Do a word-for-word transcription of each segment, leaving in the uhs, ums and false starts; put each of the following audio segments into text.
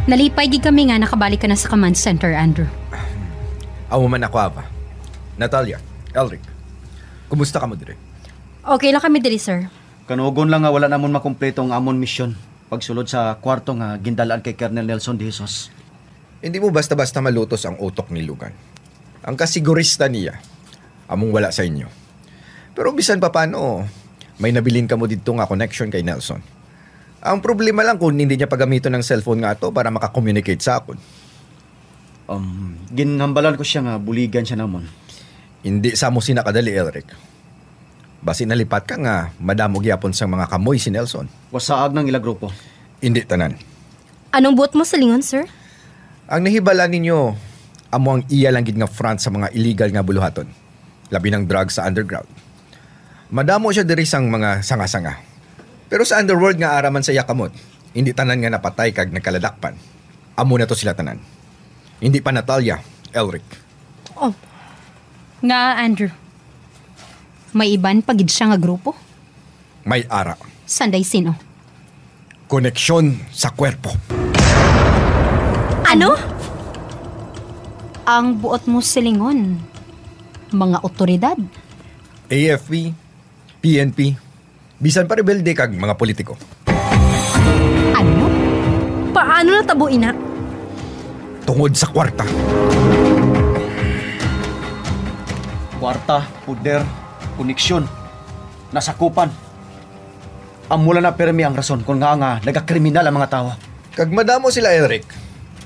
Nalipay gid kami nga nakabalik ka na sa command center, Andrew. Amo man ako, Ava. Natalia, Elric, kumusta kamo diri? Okay lang kami diri, sir. Kanugon lang nga wala namon makumpleto ang amon misyon pagsulod sa kwarto nga gindalaan kay Colonel Nelson de Jesus. Hindi mo basta-basta malutos ang utok ni Logan. Ang kasigurista niya, among wala sa inyo. Pero bisan pa paano, may nabilin kamo didto nga connection kay Nelson. Ang problema lang kung hindi niya pagamiton ang cellphone nga ato para maka-communicate sa akon. Um, ginhambalan ko siya nga buligan siya namon. Hindi sa mo sina kadali, Elric. Basi nalipat ka nga madamo gyapon sang mga kamoy si Nelson. Wasaag nang ila grupo. Hindi tanan. Anong buot mo silingon, sir? Ang nahibal-an ninyo, amo ang iya lang gid nga front sa mga illegal nga buluhaton, labi nang drugs sa underground. Madamo siya diri sang mga sanga-sanga. Pero sa underworld nga ara man sa iya kamot, hindi tanan nga napatay kag nagkaladakpan. Amo na to sila tanan. Hindi pa Natalia, Elric. Oh. Nga, Andrew? May iban pa gid siya nga grupo? May ara. Sanday sino? Koneksyon sa kwerpo. Ano? Ang buot mo silingon, mga otoridad? A F P, P N P, bisan pa rebelde kag mga politiko. Ano? Paano natabo ina? Tungod sa kwarta. Kwarta, poder, koneksyon, nasakupan. Amo lang na pirmi ang rason kung nga nga nagakriminal ang mga tawo. Kag madamo sila, Elric.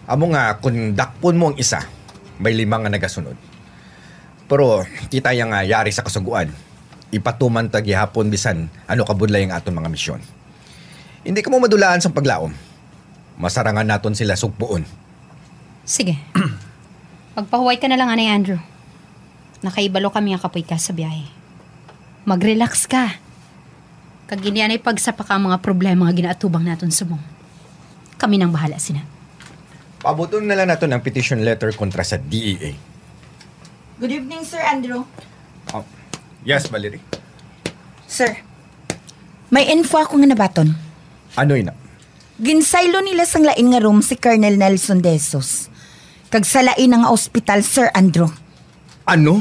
Amo nga, kung dakpon mo ang isa, may lima nga nagasunod. Pero kita ya nga yari sa kasuguan, ipatuman ta gihapon bisan ano kabudlay ang aton mga misyon. Hindi kamo madulaan sang paglaom. Masarangan naton sila sugpuon. Sige. Magpahuway ka na lang, anay Andrew. Nakaibalo kami nga kapoy ka sa biyahe. Mag-relax ka. Kag hindi anay pagsapaka ang mga problema nga ginaatubang naton subong. Kami nang bahala sina. Paabuton na lang naton ang petition letter kontra sa D E A. Good evening, Sir Andrew. Oh, yes, Valerie. Sir, may info ako nga nabaton. Ano ina? Ginsaylo nila sang lain nga room si Colonel Nelson de Jesus. Kag sa lain nga ospital, Sir Andrew. Ano?